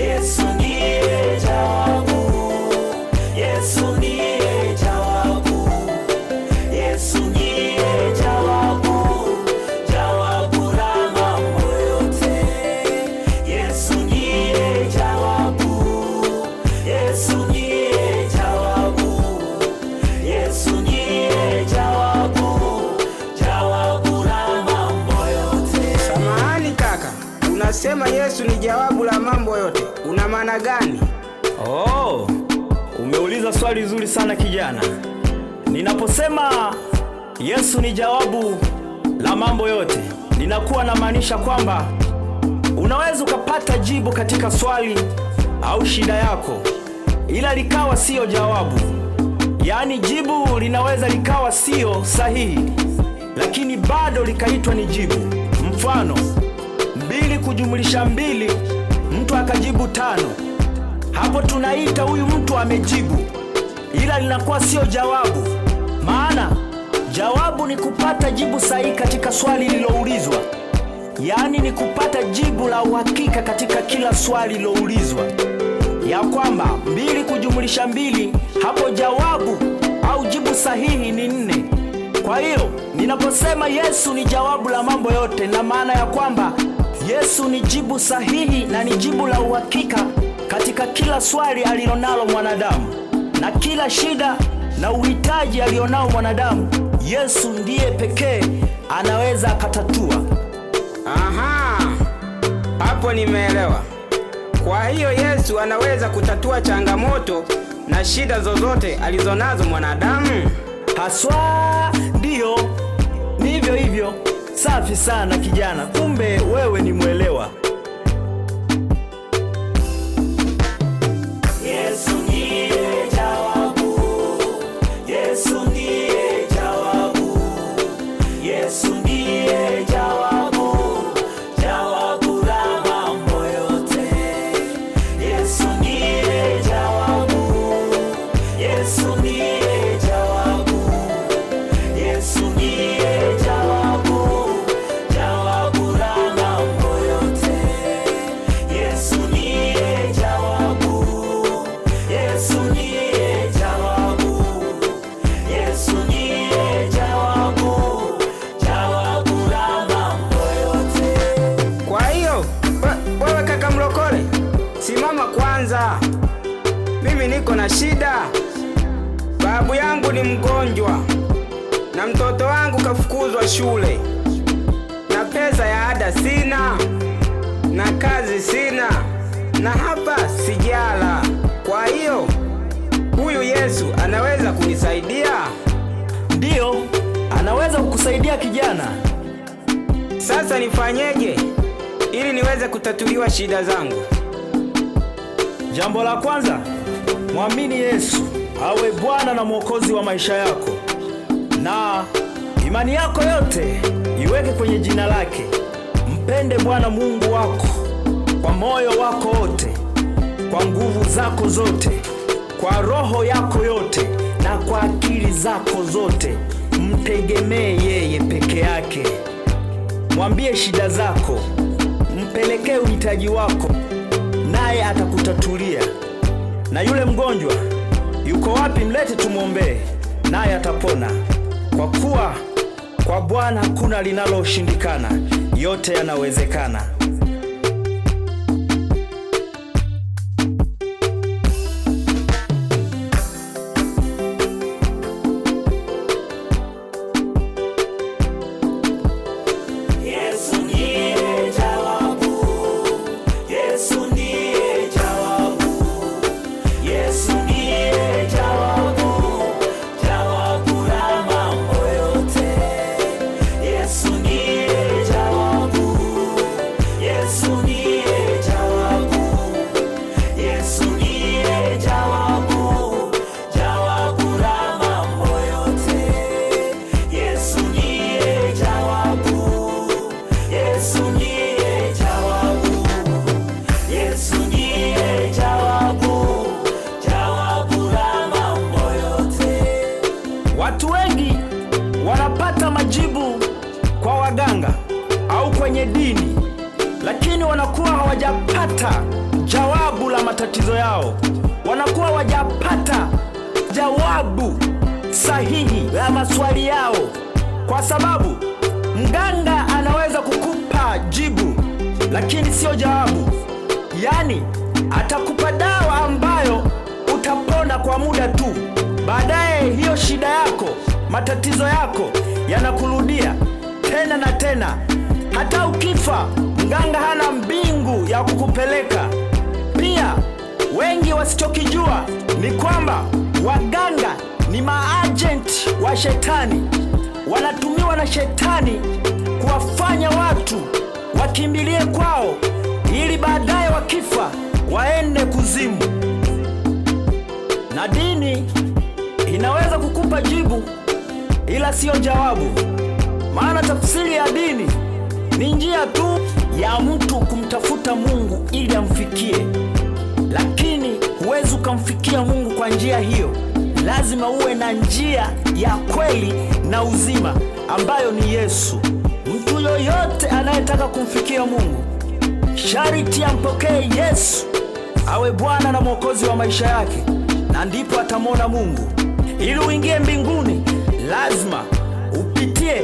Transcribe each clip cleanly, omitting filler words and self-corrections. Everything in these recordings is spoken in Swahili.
Yesu ndiye jawabu, Yesu ndiye jawabu, Yesu ndiye jawabu, jawabu la mambo yote. Yesu ndiye jawabu, Yesu ndiye jawabu, Yesu ndiye jawabu, jawabu la mambo yote. Samahani kaka, unasema Yesu ni jawabu la mambo yote, una maana gani? Oh, umeuliza swali zuri sana kijana. Ninaposema Yesu ni jawabu la mambo yote, ninakuwa namaanisha kwamba unaweza ukapata jibu katika swali au shida yako, ila likawa siyo jawabu. Yaani jibu linaweza likawa siyo sahihi, lakini bado likaitwa ni jibu. Mfano, mbili kujumlisha mbili, mtu akajibu tano. Hapo tunaita huyu mtu amejibu, ila linakuwa sio jawabu. Maana jawabu ni kupata jibu sahihi katika swali lililoulizwa, yaani ni kupata jibu la uhakika katika kila swali liloulizwa, ya kwamba mbili kujumlisha mbili, hapo jawabu au jibu sahihi ni nne. Kwa hiyo ninaposema Yesu ni jawabu la mambo yote, na maana ya kwamba Yesu ni jibu sahihi na ni jibu la uhakika katika kila swali alilonalo mwanadamu na kila shida na uhitaji alionao mwanadamu. Yesu ndiye pekee anaweza akatatua. Aha, hapo nimeelewa. Kwa hiyo Yesu anaweza kutatua changamoto na shida zozote alizonazo mwanadamu. Haswa ndiyo, ni hivyo hivyo. Safi sana kijana, kumbe wewe ni mwelewa. Yesu ndiye jawabu, Yesu ndiye jawabu, Yesu ndiye jawabu, jawabu la mambo yote. Yesu ndiye jawabu, Yesu ndiye jawabu, Yesu ndiye jawabu, jawabu la mambo yote. Yesu ndiye jawabu, Yesu ndiye jawabu, Yesu ndiye jawabu, jawabu la mambo yote. Kwa hiyo wewe kaka mlokole, simama kwanza. Mimi niko na shida, babu yangu ni mgonjwa na mtoto wangu kafukuzwa shule, na pesa ya ada sina, na kazi sina, na hapa sijala. Kwa hiyo huyu Yesu anaweza kunisaidia? Ndiyo, anaweza kukusaidia kijana. Sasa nifanyeje ili niweze kutatuliwa shida zangu? Jambo la kwanza, mwamini Yesu awe Bwana na Mwokozi wa maisha yako, na imani yako yote iweke kwenye jina lake. Mpende Bwana Mungu wako kwa moyo wako wote, kwa nguvu zako zote, kwa roho yako yote na kwa akili zako zote. Mtegemee yeye peke yake. Mwambie shida zako, mpelekee uhitaji wako, naye atakutatulia. Na yule mgonjwa yuko wapi? Mlete tumwombee, naye atapona, kwa kuwa kwa Bwana hakuna linaloshindikana, yote yanawezekana. Yesu ndiye jawabu, Yesu ndiye jawabu, Yesu ndiye jawabu, jawabu la mambo yote. Yesu ndiye jawabu, Yesu ndiye jawabu, Yesu ndiye jawabu, jawabu la mambo yote. Yesu ndiye jawabu, Yesu ndiye jawabu, Yesu ndiye jawabu, jawabu la mambo yote. Watu wengi wanapata majibu kwa waganga au kwenye dini, lakini wanakuwa hawajapata jawabu la matatizo yao, wanakuwa wajapata jawabu sahihi la maswali yao, kwa sababu mganga anaweza kukupa jibu lakini sio jawabu. Yaani atakupa dawa ambayo utapona kwa muda tu, baadaye hiyo shida yako, matatizo yako yanakurudia tena na tena. Hata ukifa, mganga hana mbingu ya kukupeleka. Pia wengi wasichokijua ni kwamba waganga ni maajenti wa shetani, wanatumiwa na shetani kuwafanya watu wakimbilie kwao, ili baadaye wakifa waende kuzimu. Na dini inaweza kukupa jibu ila siyo jawabu, maana tafsiri ya dini ni njia tu ya mtu kumtafuta Mungu ili amfikie, lakini huwezi ukamfikia Mungu kwa njia hiyo. Lazima uwe na njia ya kweli na uzima ambayo ni Yesu. Mtu yoyote anayetaka kumfikia Mungu sharti ampokee Yesu awe Bwana na Mwokozi wa maisha yake, na ndipo atamwona Mungu. Ili uingie mbinguni, lazima upitie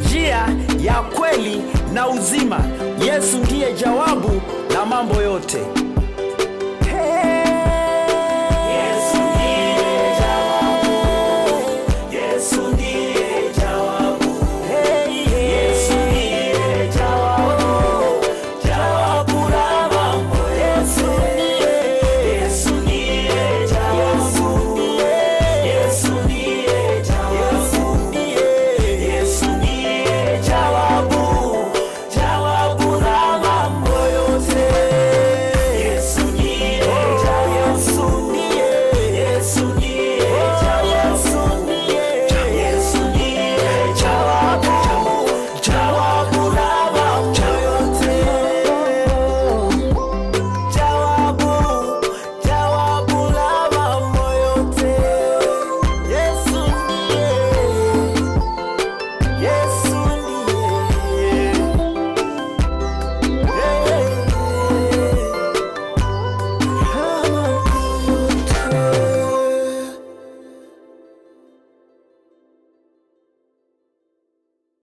njia ya kweli na uzima. Yesu ndiye jawabu la mambo yote.